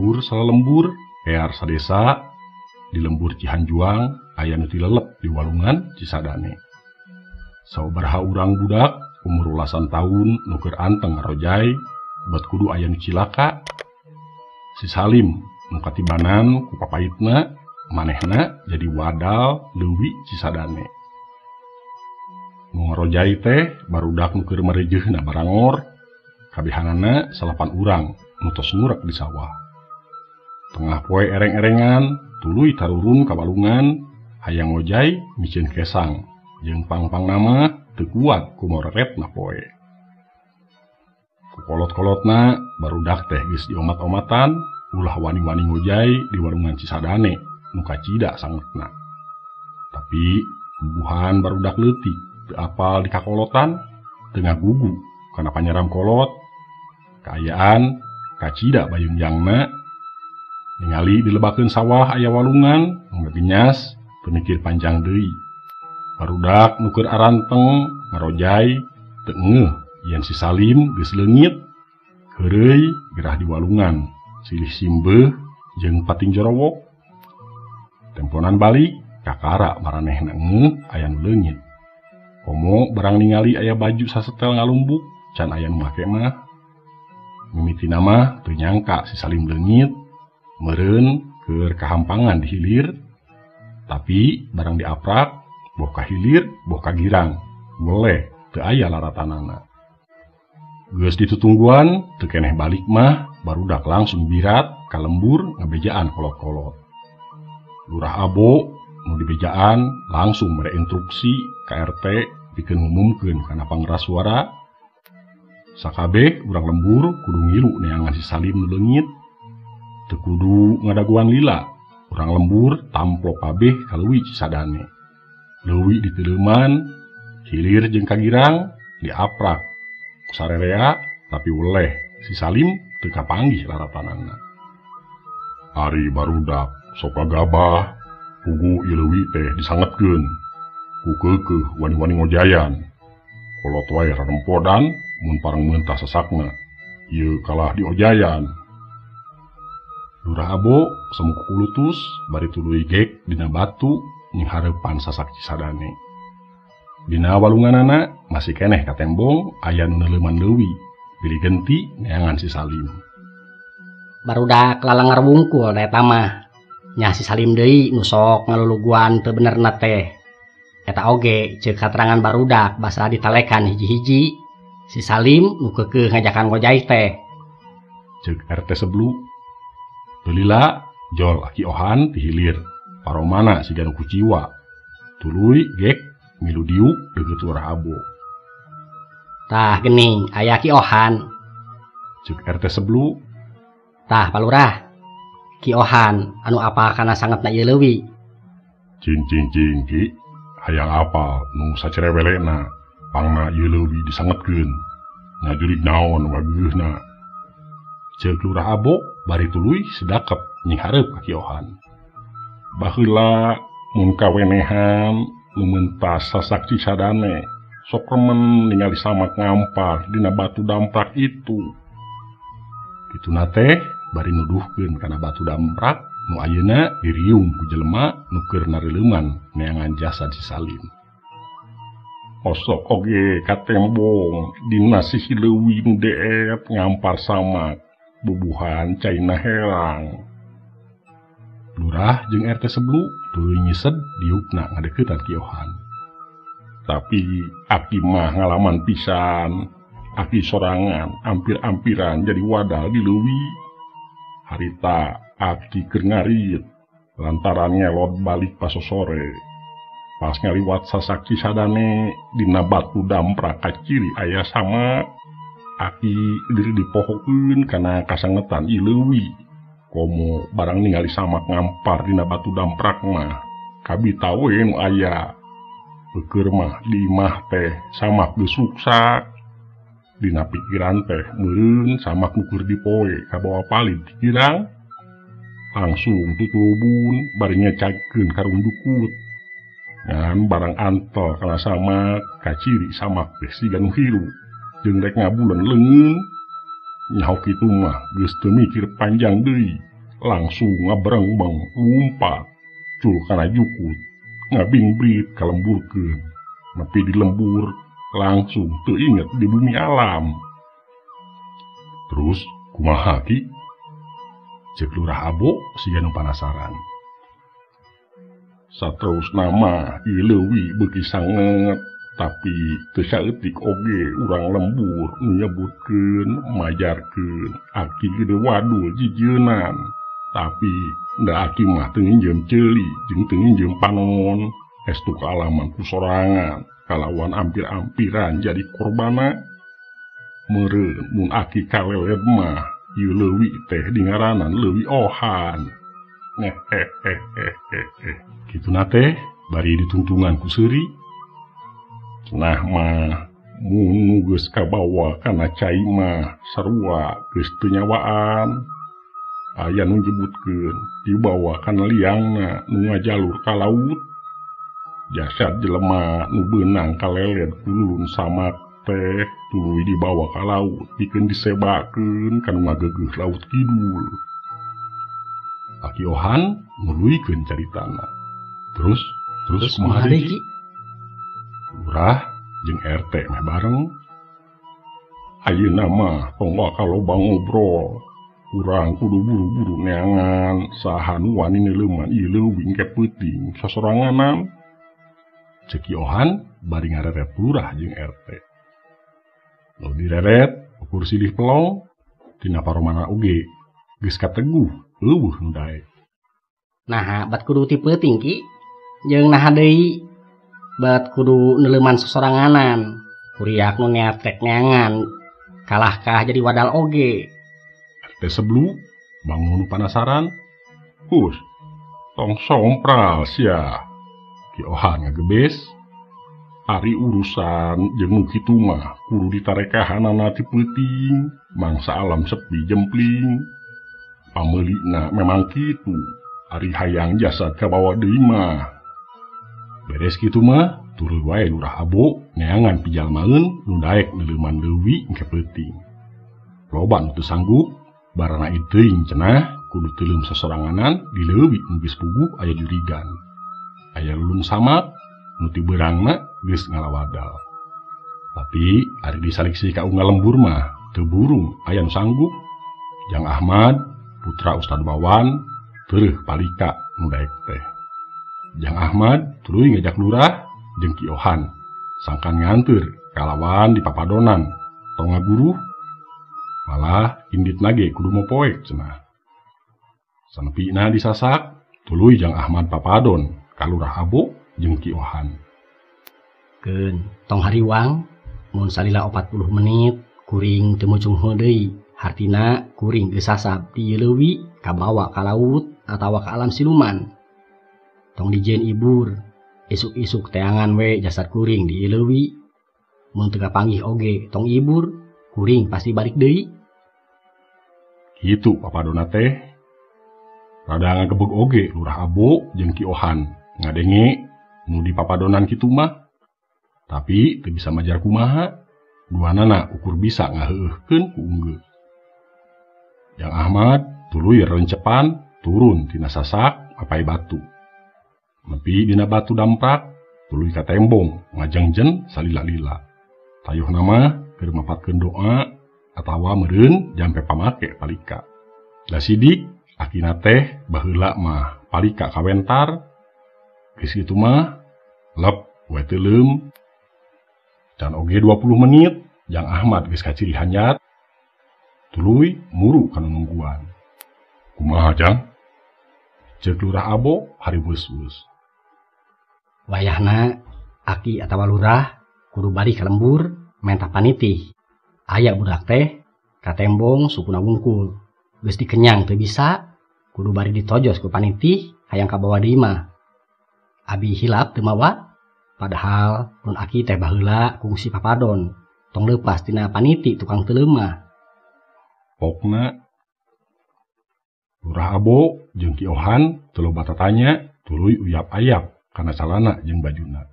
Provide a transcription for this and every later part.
Kaluhur salalembur ear sadesa di lembur Cihanjuang aya nu tilelep di walungan Cisadane. Sababaraha urang budak umur ulasan tahun nu keur anteng ngarojay bet kudu aya nu cilaka. Si Salim nu katibanan ku papaitna manehna jadi wadal leuwi Cisadane. Nu ngarojay teh barudak nu keur marejeuhna barangor, kabehanana salapan urang nu tos ngurek di sawah. Tengah poe ereng-erengan tuluy tarurun ka walungan hayang ngojay miceun kesang jeung pang-pang nama teu kuat ku moreretna poe. Ku kolot-kolotna barudak teh geus diomat-omatan ulah wani-wani ngojay di walungan Cisadane nu kacida sangetna. Tapi bubuhan barudak leutik teu apal di kakolotan, teu ngagugu kana panyaram kolot, kaayaan kacida bayungjangna. Ningali dilebakeun sawah aya walungan nu ngagenyas teu mikir panjang deui. Barudak nu keur aranteng ngarojay teu ngeuh yen si Salim geus leungit, heureuy gerah di walungan, silih simbeuh jeung pating jorowok. Temponan balik kakara maranehna ngeuh aya nu leungit. Komo barang ningali aya baju sasetel ngalumbuk can aya nu make mah. Mimitina mah teu nyangka si Salim leungit, meureun keur kahampangan di hilir, tapi barang diaprak boh ka hilir boh ka girang, weleh teu aya laratanana. Geus ditutungguan teu keneh balik mah barudak langsung birat ka lembur ngabejaan kolot-kolot. Lurah Abo nu dibejaan langsung mere instruksi ka RT pikeun ngumumkeun kana pangeras suara. Sakabeh urang lembur kudu ngilu neangan si Salim nu leungit. Teu kudu ngadaguan lila, urang lembur tamplok kabeh ka leuwi Cisadane. Leuwi diteuleuman, hilir jeung kagirang diaprak ku sarerea, tapi weleh si Salim teu kapanggih laratanana. Ari barudak sok gagabah, pugu ieu leuwi teh disangetkeun, ku keukeuh wani-wani ngojayan. Kolot wae rarempodan mun parang mentah sasakna, ieu kalah diojayan. Lurah Abo semu kukulutus bari tuluy gek dina batu nyinghareupan sasak Cisadane. Dina walunganana masih keneh katembong aya nu neuleuman leuwi bilih genti neangan si Salim. Barudak lalanger wungkul eta mah. Nya si Salim deui nu sok ngaluluguan teu benerna teh. Eta oge ceuk katerangan barudak basa ditalekan hiji-hiji. Si Salim nu keukeuh ngajakan ngojay teh. Ceuk RT seblu. Teu lila jol Aki Ohan ti hilir, paromana siga nu kuciwa. Tuluy gek milu diuk deukeut Lurah Abo. Tah geuning aya Ki Ohan. Ceuk RT seblu. Tah Pak Lurah, Ki Ohan anu apal kana sangetna ieu leuwi. Cing cing cing Ki, hayang apal nu sacerewelena pangna ieu leuwi disangetkeun. Ngajurig naon wageuhna. Ceuk Lurah Abo bari tuluy sedakep nyinghareup ka Ki Ohan. Baheula mun kawenehan nu mentas sasak Cisadane, sok remen ningali samak ngampar dina batu damprak itu. Kituna teh bari nuduhkeun kana batu damprak nu ayeuna diriung ku jelema nu keur nareuleman neangan jasad si Salim. Osok oge katembong dina sisi leuwi nu deet ngampar samak bubuhan caina herang. Lurah jeung RT seblu tuluy nyised diukna ngadeuketan Ki Ohan. Tapi aki mah ngalaman pisan, aki sorangan ampir-ampiran jadi wadal di leuwi. Harita aki keur ngarit lantaran ngelot balik pasosore. Pas ngaliwat sasak Cisadane dina batu damprak kaciri aya samak. Aki diri dipohokeun kana kasangetan ieu leuwi. Komo barang ningali samak ngampar dina batu damprak mah kabita we nu aya. Beukeur mah di imah teh samak geus suksak. Dina pikiran teh meureun samak nu keur dipoe kabawa palid ti girang. Langsung tutulubun bari ngecagkeun karung dukut. Ngan barang antel kana samak kaciri samak teh siga nu hiru jeung rek ngabuleun leungeun. Nyaho kitu mah geus teu mikir panjang deui. Langsung ngaberengbeng lumpat cul kana jukut ngabingbrit kalemburkeun. Nepi di lembur langsung teu inget di bumi alam. Terus kumaha Ki? Ceuk Lurah Abo siga nu panasaran. Saterusna mah ieu leuwi beuki sanget, tapi teu saeutik oge urang lembur nu nyebutkeun majarkeun aki gede wadul jijeunan. Tapi da aki mah teu nginjeum ceuli jeung teu nginjeum panon, estu kaalaman ku sorangan kalawan ampir-ampiran jadi korbana. Meureun mun aki kaleled mah ieu leuwi teh dingaranan leuwi Ohan. Hehehehehe. Kituna teh bari ditungtungan ku seuri. Cenah mah mun nu geus kabawa kana cai mah sarua geus teu nyawaan. Aya nu nyebutkeun dibawa kana liangna nu ngajalur ka laut. Jasad jelema nu beunang kaleled ku lulun samak teh tuluy dibawa ka laut pikeun disebakeun ka nu ngageugeuh laut kidul. Aki Ohan nuluykeun caritana. Terus kumaha deui Ki? Lurah jeung RT meh bareng. Ayeuna mah tong waka loba ngobrol. Urang kudu buru-buru neangan saha nu wani neuleuman ieu leuwi engke peuting sasoranganan. Ceuk Ki Ohan bari ngareret lurah jeung RT. Nu direret ukur silih pelong tina paromana oge geus kateguh eueuh nu daek. Naha bat kudu ti peuting Ki? Jeung naha deui bat kudu neuleuman sasoranganan. Kuriak nu neatrek neangan kalahkah jadi wadal oge. RT seblu bangun nu panasaran. Hus, tong sompral sia. Ki Ohan ngagebes. Ari urusan jeung nu kitu mah kudu ditarekahanana ti peuting, mangsa alam sepi jempling. Pameulina memang kitu, ari hayang jasad kabawa deui mah. Beres kitu mah tuluy wae Lurah Abo neangan pijalmaeun nu daek neuleuman leuwi engke peuting. Loba nu teu sanggup barana teuing cenah kudu teuleum sasoranganan di leuwi nu geus puguh aya jurigan. Aya lulun samak nu ti beurangna geus ngalawadal. Tapi ari disaliksi ka unggal lembur mah teu burung aya nu sanggup. Jang Ahmad putra Ustad Wawan tereuh palika nu daek teh. Jang Ahmad tuluy ngajak lurah jeung Ki Ohan sangkan nganteur kalawan di papadonan tong ngaguruh malah indit nage kudu mopoek cenah. Sanepina disasak tuluy Jang Ahmad papadon ka Lurah Abo jeung Ki Ohan. Keun tong hariwang mun salila 40 menit kuring teu mucung deui, hartina kuring geus sasab di leuwi kabawa ka laut atawa ka alam siluman. Tong dijieun ibur, isuk-isuk teangan we jasad kuring di leuwi. Mun teu kapanggih oge tong ibur, kuring pasti balik deui. Kitu papadonna teh. Rada ngagebeg oge Lurah Abo jeung Ki Ohan ngadenge nu di papadonan kitu mah. Tapi teu bisa majar kumaha, duanana ukur bisa ngaheueuhkeun ku unggeu. Jang Ahmad tuluy rencepan turun tina sasak mapai batu. Nepi dina batu damprak tuluy ka tembong ngajengjen salila-lila. Tayuhna mah keur mapatkeun doa atawa meureun jampe pamake palika. Da sidik akina teh baheula mah palika kawentar. Geus kitu mah lep we teuleum. Dan oge 20 menit Jang Ahmad geus kaciri hanyat tuluy muru kana nungguan. Kumaha Jang? Ceuk Lurah Abo hari weus-weus. Wayahna aki atawa lurah kudu bari ka lembur menta panitih. Aya budak teh katembong sukuna wungkul. Geus dikenyang teu bisa, kudu bari ditojos ku panitih hayang kabawa deui mah. Abi hilap teu mawa, padahal mun aki teh baheula kungsi papadon, tong leupas tina paniti tukang teuleum mah. Pokna Lurah Abo jeung Ki Ohan teu loba tatanya tuluy uyap-ayap kana calana jeung bajuna.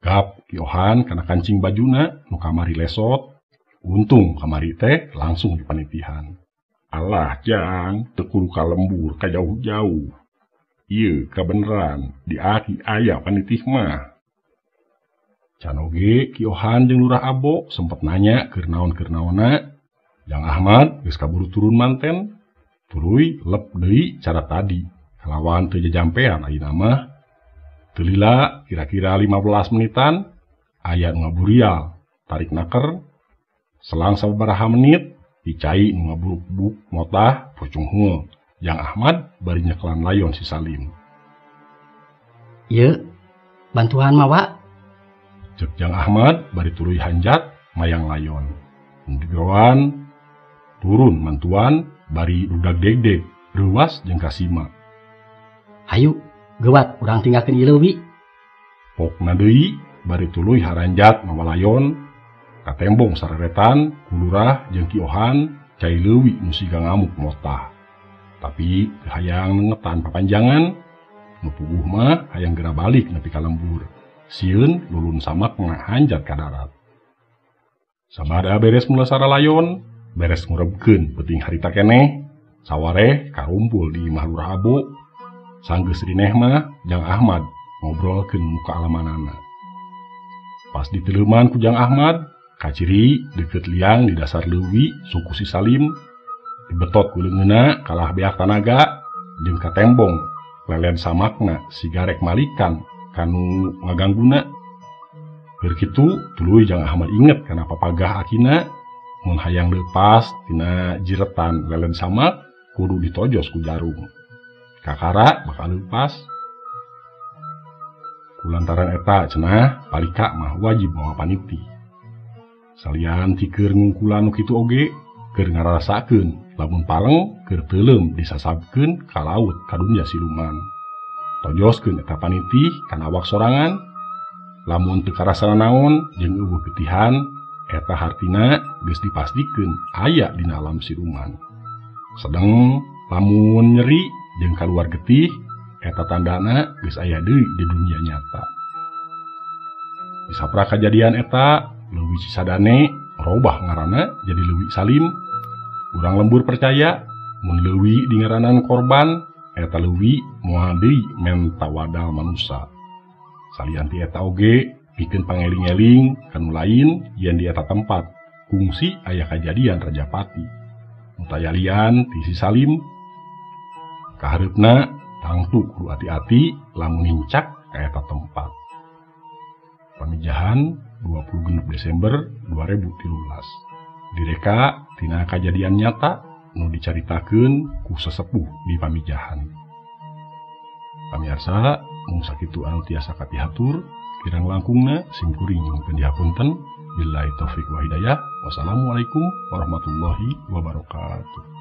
Gap Ki Ohan kana kancing bajuna nu kamari lesot, untung kamari teh langsung dipanitihan. Allah jang teu kudu ka lembur ka jauh-jauh. Ieu kabeneran di aki aya panitih mah. Can oge Ki Ohan jeung Lurah Abo sempet nanya keur naon-keur naonna. Jang Ahmad geus kaburu turun manten, tuluy lep deui cara tadi. Kalawan teu jajampean ayeuna mah. Teu lila kira-kira 15 menitan aya nu ngaburial, tarik naker. Selang sababaraha menit dicai nu ngaburuk-buk motah pocung heul. Jang Ahmad bari nyekelan layon si Salim. Ieu bantuan mawa. Cek Jang Ahmad bari tuluy hanjat mayang layon. Digeroan turun mantuan bari dudag degdeg reuwas jeung kasima. Hayu geuwat urang tinggalkeun ieu leuwi. Pokna deui bari tuluy haranjat mawa layon katembong sareretan ku lurah jeung Ki Ohan cai leuwi nu siga ngamuk motah. Tapi teu hayang nengetan papanjangan nu puguh mah hayang geura balik nepi ka lembur. Sieun lulun samakna hanjat ka darat. Sabada beres mulasara layon, beres ngurebkeun peuting harita keneh, sawareh karumpul di imah Lurah Abo. Sanggeus rineh mah Jang Ahmad ngobrolkeun muka alamanana. Pas diteleuman ku Jang Ahmad, kaciri deukeut liang di dasar leuwi suku si Salim, dibetot ku leungeunna kalah beak tanaga jeung katembong leled samakna sigarek malikan kanu ngagangguna. Keur kitu tuluy Jang Ahmad inget kana papagah akina mun hayang leupas tina jiretan leled samak kudu ditojos ku jarum. Kakara bakal leupas. Kulantaran eta cenah palika mah wajib mawa paniti. Salian ti keur ngungkulan nu kitu oge keur ngarasakeun lamun paleng keur teuleum disasabkeun ka laut ka dunya siluman. Tojoskeun eta panitih kana awak sorangan. Lamun teu karasana naon jeung eueuh getihan eta hartina geus dipastikeun aya dina alam siluman. Sedeng lamun nyeri jeung kaluar getih eta tandana geus aya deui di dunia nyata. Disaprak kajadian eta Leuwi Cisadane robah ngaranna jadi Leuwi Salim. Urang lembur percaya mun leuwi di ngaranan korban eta leuwi moal deui menta wadal manusa. Salian ti eta oge pikeun pangeling-eling kanu lain yen di eta tempat kungsi aya kajadian Rajapati. Nu tayalian ti si Salim kahareupna tangtu kudu ati-ati lamun nincak ka eta tempat. Pamijahan 26 Desember 2013. Direka tina kajadian nyata nu dicaritakeun ku sesepuh di Pamijahan. Pamiarsa, mung sakitu anu tiasa kapihatur, kirang langkungna sim kuring nyuhunkeun dihapunten. Billahi taufik wa hidayah. Wassalamualaikum warahmatullahi wabarakatuh.